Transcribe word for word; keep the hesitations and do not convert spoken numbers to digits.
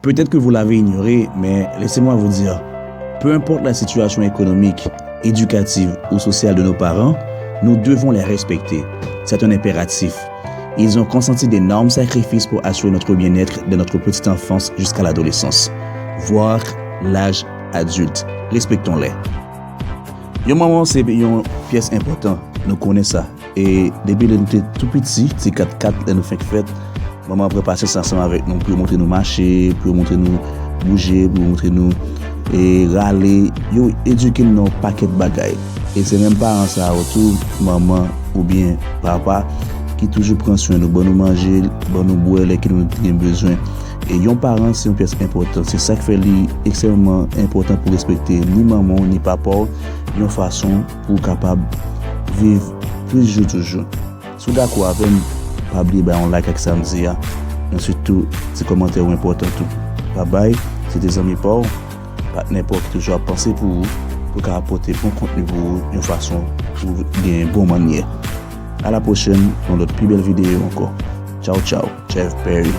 Peut-être que vous l'avez ignoré, mais laissez-moi vous dire, peu importe la situation économique, éducative ou sociale de nos parents, nous devons les respecter. C'est un impératif. Ils ont consenti d'énormes sacrifices pour assurer notre bien-être dès notre petite enfance jusqu'à l'adolescence, voire l'âge adulte. Respectons-les. Yon manman se yon pyès enpòtan, nou konnen sa. E depi lè nou te tou piti, ti kat kat, lè nou fenk fèt, manman an pran pasyans ansanm avèk nou pou yo montre nou mache, pou yo montre nou bouje, pou yo montre nou e rale. Yo edike n nan yon pakèt bagay. E se menm paran sa yo tou, manman oubyen papa, ki toujou pran swen nou, ban nou manje, ban nou bwè lè ke nou gen bezwen. E yon paran se yon pyès enpòtan. Se sa k fè li ekstrèmman enpòtan pou respekte ni manman w ni papa w yon fason pou w kapab viv plis jou toujou. Si w dakò avè m, pa bliye bay yon like ak sa m di a. Answit tou, ti kòmantè ou enpòtan tou. Babay, se te zanmi pa w, patnè pa w ki toujou ap panse pou ou, pou ka ap pote bon kontni pou ou yon fason pou w gen bon mannyè. A la pwochèn, yon lòt pi bèl videyo ankò. Tchaw, tchaw. Jeff Perry.